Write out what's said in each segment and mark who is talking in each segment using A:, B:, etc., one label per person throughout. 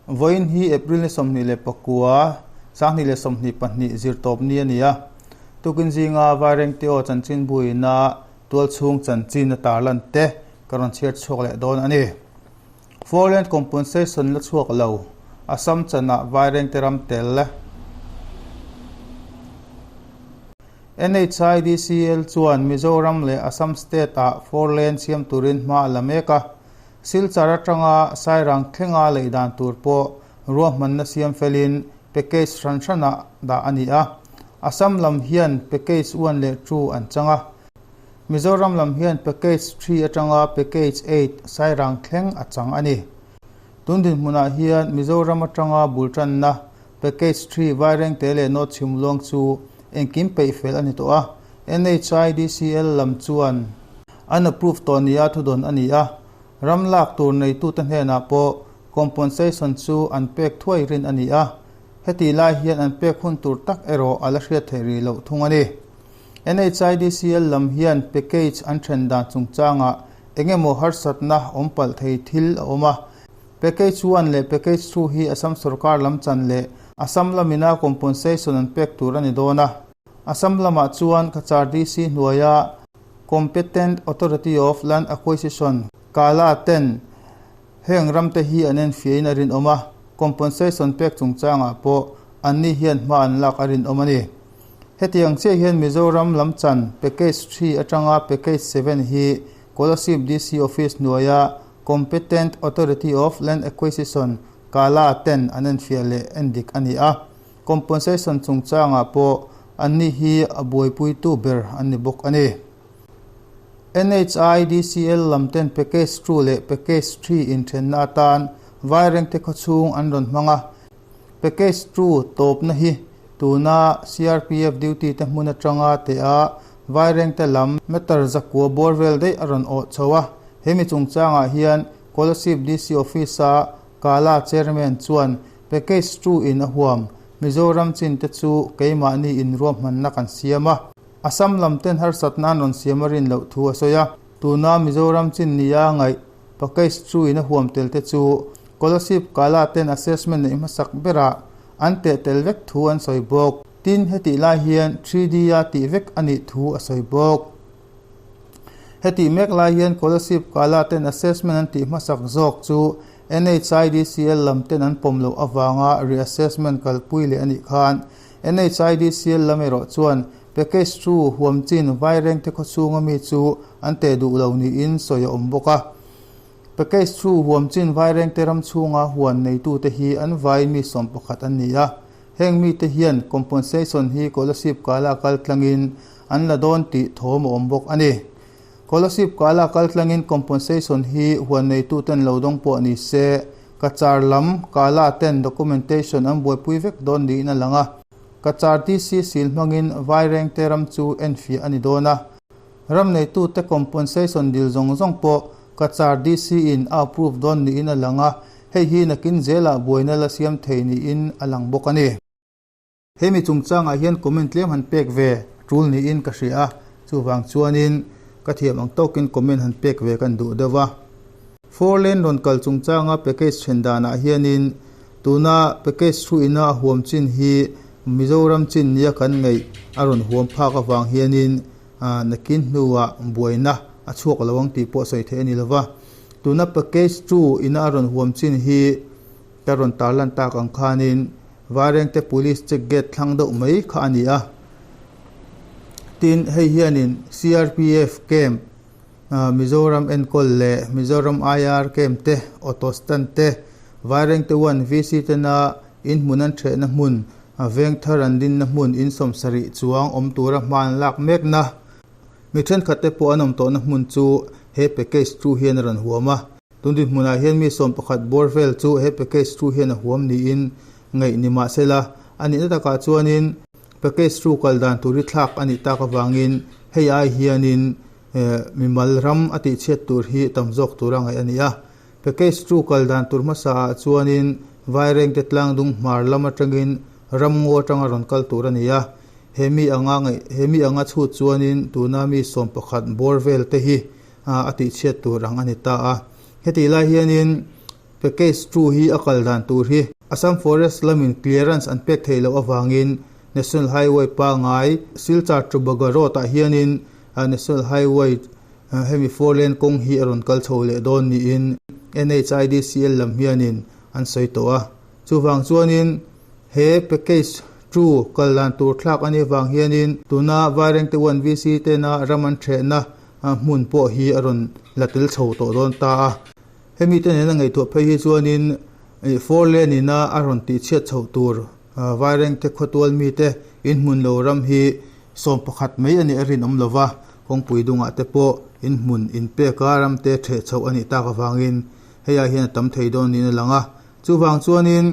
A: Vawiin hi April ni 29, 2022 zirtawpni a ni a. Tukin zinga Vairengte aw chanchinbu ina tualchhung chanchin a tarlan te ka rawn chhiar chhuak leh dawn a ni. Foreign compensation la chhuak lo, Assam chanah Vairengte ram tel. NHIDCL chuan Mizoram leh Assam state ah four lane siam turin hma a la mek a. Silchar atanga Sairang thlenga lei dan tur pawh ruahmanna siam felin package hran hranah dah a ni a. Assam lam hian package one leh two an chang a. Mizoram lam hian package three atanga package eight Sairang thleng a chang a ni. Tun dinhmunah hian Mizoram atanga bul tanna package three Vairengte leh North Chhimluang chu engkim peih fel a ni tawh a. NHIDCL lam chuan an approve tawh nia thudawn a ni a, ram lak tur neitute hnenah pawh compensation chu an pek thuai rin a ni a, hetih lai hian an pek hun tur tak erawh a la hriat theih rih loh thung a ni. NHIDCL lam hian package an then dan chungchangah eng emaw harsatna awm palh thei thil a awm a, package one leh package two hi Assam sorkar lam chan leh Assam lamina compensation an pek tur a ni dawn a. Assam lamah chuan Cachar DC hnuaia Competent Authority of Land Acquisition, CALA, ten heng ramte hi an enfiahin a rinawm a, compensation pek chungchangah pawh anni hian hma an lak a rinawm a ni. Hetiang chiah hian Mizoram lam chan Package three atanga Package seven hi Kolasib DC Office hnuaia Competent Authority of Land Acquisition, CALA, ten an enfiah leh endik a ni a. Compensation chungchangah pawh anni hi a buaipuitu ber an ni bawk a ni. NHIDCL lam ten package two leh package three inthenna atan Vairengte khawchhung an rawn hmang a. Package two tawpna hi tuna CRPF duty te hmun atanga teh a Vairengte lam meter zakua bawr vel daih a rawn awh chho a. He mi chungchangah hian Kolasib DC Office-a Kala Chairman chuan Package two in a huam, Mizoram chin te chu keimahni in ruahmanna kan siam a, Assam lam ten harsatna an rawn siam a rin loh thu a sawi a. Tuna Mizoram chin nia ngaih Package two in a huam tel te chu Kolasib Kala ten assessment neih hmasak berah an teh tel vek thu an sawi bawk. Tin, hetih lai hian 3D a tih vek a nih thu a sawi bawk. Hetih mek lai hian Kolasib Kala ten assessment an tih hmasak zawk chu NHIDCL lam ten an pawm loh avanga reassessment kalpui leh a nih khan NHIDCL lam erawh chuan package two huam chin Vairengte khawchhunga mi chu an teh duh lo niin sawi a awm bawk a. Package two huam chin Vairengte ram chhunga huan neitute hi an vai mi 11 an ni a. Heng mite hian compensation hi Kolasib Kala kal tlangin an la dawn tih thawm a awm bawk a ni. Kolasib Kala kal tlangin compensation hi huan neituten lo dawng pawh ni se, Cachar lam Kala ten documentation an buaipui vek dawn niin a lang a. Cachar DC sil hmangin Vairengte ram chu enfiah a ni dawn a. Ram neitute compensation dil zawng zawng pawh Cachar DC in a approve dawn niin a lang a, hei hi nakin zelah buaina la siam thei niin a lang bawk a ni. Hemi chungchangah hian comment tlem han pek ve tul niin ka hria a, chuvang chuanin ka thiam ang tawkin comment han pek ve kan duh deuh a. Four lane rawn kal chungchanga package then danah hianin tuna package thu ina a huam chin hi Mizoram chin nia kan ngaih a rawn huam phak avang hianin nakin hnuah buaina a chhuak lo ang tih pawh sawi theih a ni lova. Tuna package two ina a rawn huam chin hi ka rawn tarlan tak ang khanin Vairengte Police check gate thlang deuh mai kha a ni a. Tin, hei hianin CRPF camp, Mizoram enkawl leh Mizoram IR camp te, auto stand te, Vairengte one VC tena in hmun an thehna hmun, veng thar an dinna hmun in 70 chuang awm tura hma an lak mekna mi thenkhat te pawh an awm tawhna hmun chu he package two hian a rawn huam a. Tun dinhmunah hian mi 11 bawr vel chu he package two hian a huam niin ngaih ni mah sela, a nihna takah chuanin package two kal dan tur hi thlak a nih tak avangin hei ai hianin mimal ram a tihchhiat tur hi tam zawk tura ngaih a ni a. Package two kal dan tur hmasaah chuanin Vairengte tlangdung hmar lam atangin ramngaw atanga rawn kal tur a ni a. He mi anga ngaih he mi anga chhut chuanin tuna mi 11 bawr vel te hi a tihchhiat tur ang a ni ta a. Hetih lai hianin. Package two hi a kal dan tur hi Assam Forest lamin clearance an pek theih loh avangin National Highway pangngai Silchar to Baga Road ah hianin National Highway hemi four lane kawng hi a rawn kal chho leh dawn niin NHIDCL lam hianin an sawi tawh a. Chuvang chuanin he package two kal dan tur thlak a nih vang hianin tuna Vairengte one VC tena ram an thehna hmun pawh hi a rawn la tel chho tawh dawn ta a. Hemi te nena ngaihtuah phei hi chuanin four lane ina a rawn tihchhiat chhoh tur Vairengte khawtual mite inhmun lo ram hi 11 mai a nih a rinawm lo va, kawngpui dungah te pawh inhmun inpek a ramte theh chhoh a nih tak avangin hei ah hian a tam thei dawn niin a lang a. Chuvang chuanin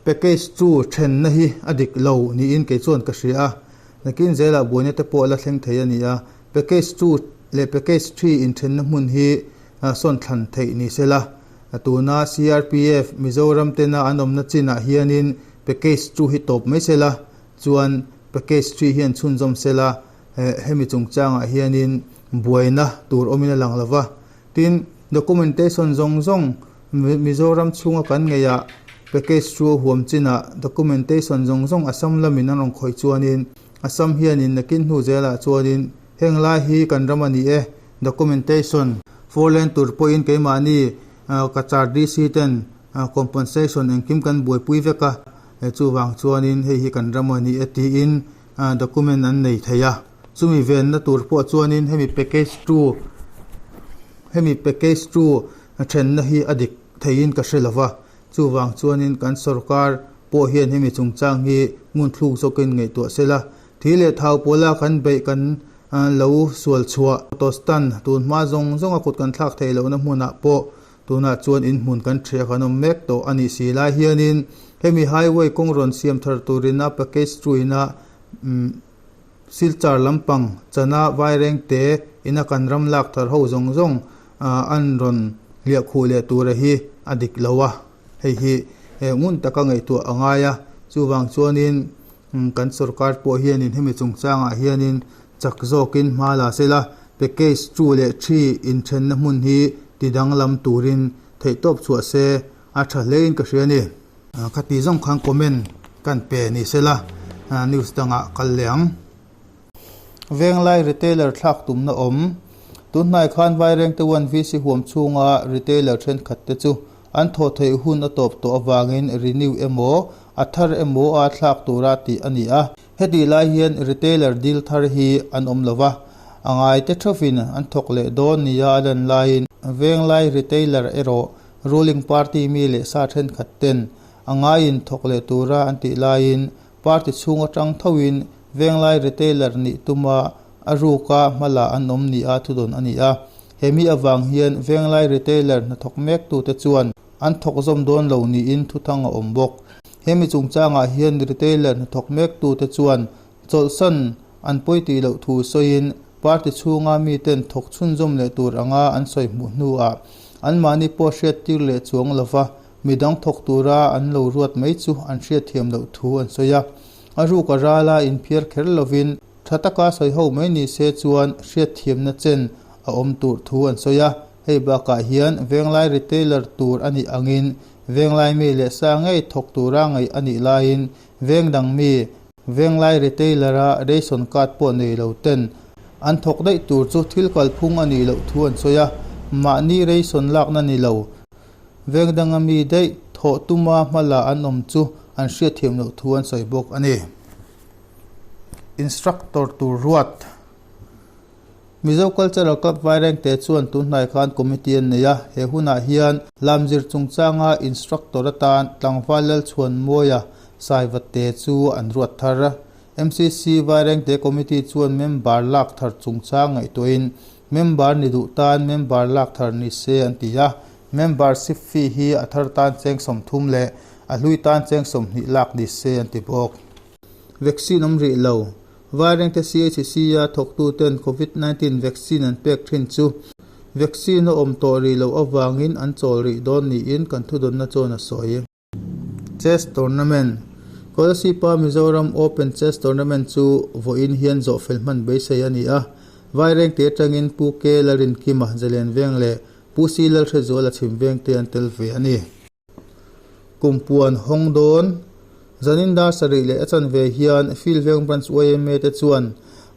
A: package chu thenna hi a dik lo niin kei chuan ka hria a, nakin zelah buaina te pawh la thleng thei a ni a, package chu leh package thi inthenna hmun hi sawn thlan theih ni se la, tuna CRPF Mizoram tena an awmna chinah hianin package chu hi tawp mai se la, chuan package thi hian chhunzawm se la, hemi chungchangah hianin buaina tur awmin a lang lo va. Tin, documentation zawng zawng Mizoram chhunga kan ngeihah package chu a huam chinah documentation zawng zawng Assam lamin an rawn khawih chuanin Assam hianin nakin hnu zelah chuanin heng lai hi kan ram a ni e, documentation four lane tur pawhin keimahni Cachar DC ten compensation engkim kan buaipui vek a, chuvang chuanin hei hi kan ram a ni e tiin document an nei thei a. Chumi venna tur pawh chuanin hemi package two hemi package two thenna hi a dik theiin ka hre lova, chuvang chuanin kan sorkar pawh hian hemi chungchang hi ngun thluk zawkin ngaihtuah se la. Thi leh thau pawla kan beih kan lo sual chhuah auto stand tun hma zawng zawnga kut kan thlak theih lohna hmunah pawh tunah chuan inhmun kan ṭhiah kan awm mek tawh a nih si lai hianin hemi highway kawng rawn siam thar turina package two ina Silchar lampang chana Vairengte ina kan ram lak thar ho zawng zawng an rawn hliah khuh leh tura hi a dik lo a, hei hi ngun taka ngaihtuah a ngai a, chuvang chuanin kan sorkar pawh hianin hemi chungchangah hianin chak zawkin hma la sela, package two leh three inthenna hmun hi tidanglam turin theihtawp chhuah se a tha hlein ka hria a ni. Khati zawng khan comment kan pe ni sela news dangah kal leh ang. Venglai retailer thlak tumna awm. Tunhnai khan Vairengte One VC huam chhunga retailer thenkhat te chu an thawh theih hun a tawp tawh avangin renew emaw a thar emaw a thlak tura tih a ni a. Hetih lai hian retailer deal thar hi an awm lo va, a ngaite theuhin an thawk leh dawn nia a lan laiin Venglai retailer erawh Ruling party mi leh sa thenkhat ten a ngaiin thawk leh tura an tih laiin party chhung atang thoin Venglai retailer nih tuma a ruka hmala an awm nia thudawn a ni a. He mi avang hian Venglai retailer hnathawk mektute chuan an thawk zawm dawn lo niin thuthang a awm bawk. He mi chungchangah hian retailer hnathawk mektute chuan Chawlhsan an pawi tih loh thu sawiin party chhunga miten thawk chhunzawm leh tur anga an sawi hmuh hnuah anmahni pawh hriattir leh chuang lova midang thawk tura an lo ruat mai chu an hriatthiam loh thu an sawi a. A ruk a rala inphiar kher lovin tha taka sawi ho mai ni se chuan hriatthiamna chen a awm tur thu an sawi a. Hei bakah hian Venglai retailer tur a nih angin Venglai mi leh sa ngei thawk tura ngaih a nih laiin Veng dang mi Venglai retailer-a ration card pawh nei lo ten an thawk daih tur chu thil kalphung a nih loh thu an sawi a, mahni ration lakna ni lo. Veng danga mi daih thawh tuma hmala an awm chu an hriatthiam loh thu an sawi bawk a ni. Instructor tur ruat. Mizo Cultural Club Vairengte chuan tunhnai khan committee an nei a, he hunah hian Lamzir chungchanga instructor atan Tlangval Lalchhuanmawia Saivatte chu an ruat thar. MCC Vairengte committee chuan member lak thar chungchang ngaihtuahin member ni duh tan member lak thar ni se an ti a, membership fee hi a thar tan cheng 30 leh a hlui tan cheng 20 lak ni se an ti bawk. Vaccine awm rih lo. Vairengte CHC-a thawktuten Covid 19 vaccine an pek thin chu vaccine a awm tawh rih loh avangin an chawl rih dawn niin kan thudawnna chuan a sawi. Chess Tournament, Kolasib-a Mizoram Open Chess Tournament chu vawiin hian zawhfel hman beisei a ni a, Vairengte atangin Pu K Larinkima, Zalen Veng leh. Pu Si Lalhrezuala chhim vengte an tel ve a ni. Kumpuan hawng dawn. Zanin dar sarih leh a chanve hian Field Veng Branch yma te chuan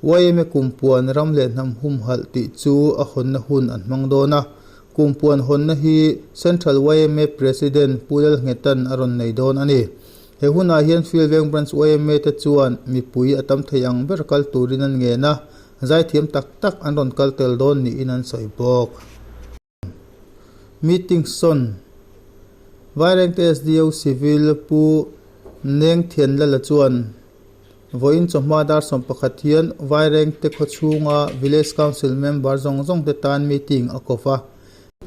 A: yma Kumpuan ram leh hnam humhalh tih chu a hawnna hun an hmang dawn a. Kumpuan hawnna hi Central yma President Pu Lalnghetan a rawn nei dawn a ni. He hunah hian Field Veng Branch yma te chuan mipui a tam thei ang ber kal turin an ngen a, zaithiam tak tak an rawn kal tel dawn niin an sawi bawk. Meeting sawn Vairengte SDO Civil Pu Neng Thianlala chuan vawiin chawhma dar 11 hian Vairengte khawchhunga Village Council member zawng zawng te tan meeting a ko va.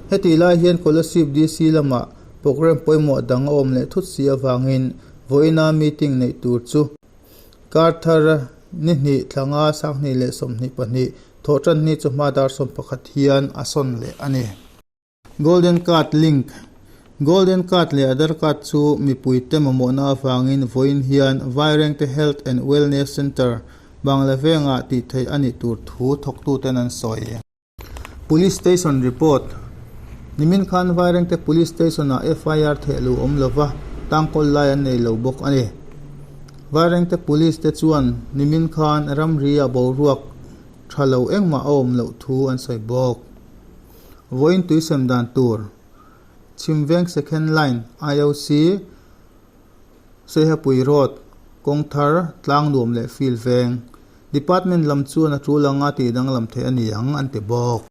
A: Hetih lai hian Kolasib DC lamah programme pawimawh dang a awm leh thut si avangin vawiina meeting neih tur chu Kar thar ni hnih thlanga 2022 thawhtan ni chawhma dar 11 hian a sawn leh a ni. Golden Card Link Golden Card leh Aadhaar Card chu mipuite mamawhna avangin vawiin hian Vairengte Health and Wellness Centre, Bangla vengah tih theih a nih tur thu thawktuten an sawi. Police Station Report, Nimin khan Vairengte Police Station-ah FIR thehluh awm lova tangkawl lai an nei lo bawk a ni. Vairengte Police te chuan nimin khan ramri-ah boruak tha lo engmah a awm loh thu an sawi bawk. Vawiin tuisem dan tur, Chhimveng Second Line, IOC, Seihapui Road, Kawngthar, Tlangnuam leh Field Veng. Department lam chuan a tul anga tih danglam theih a ni ang, an ti bawk.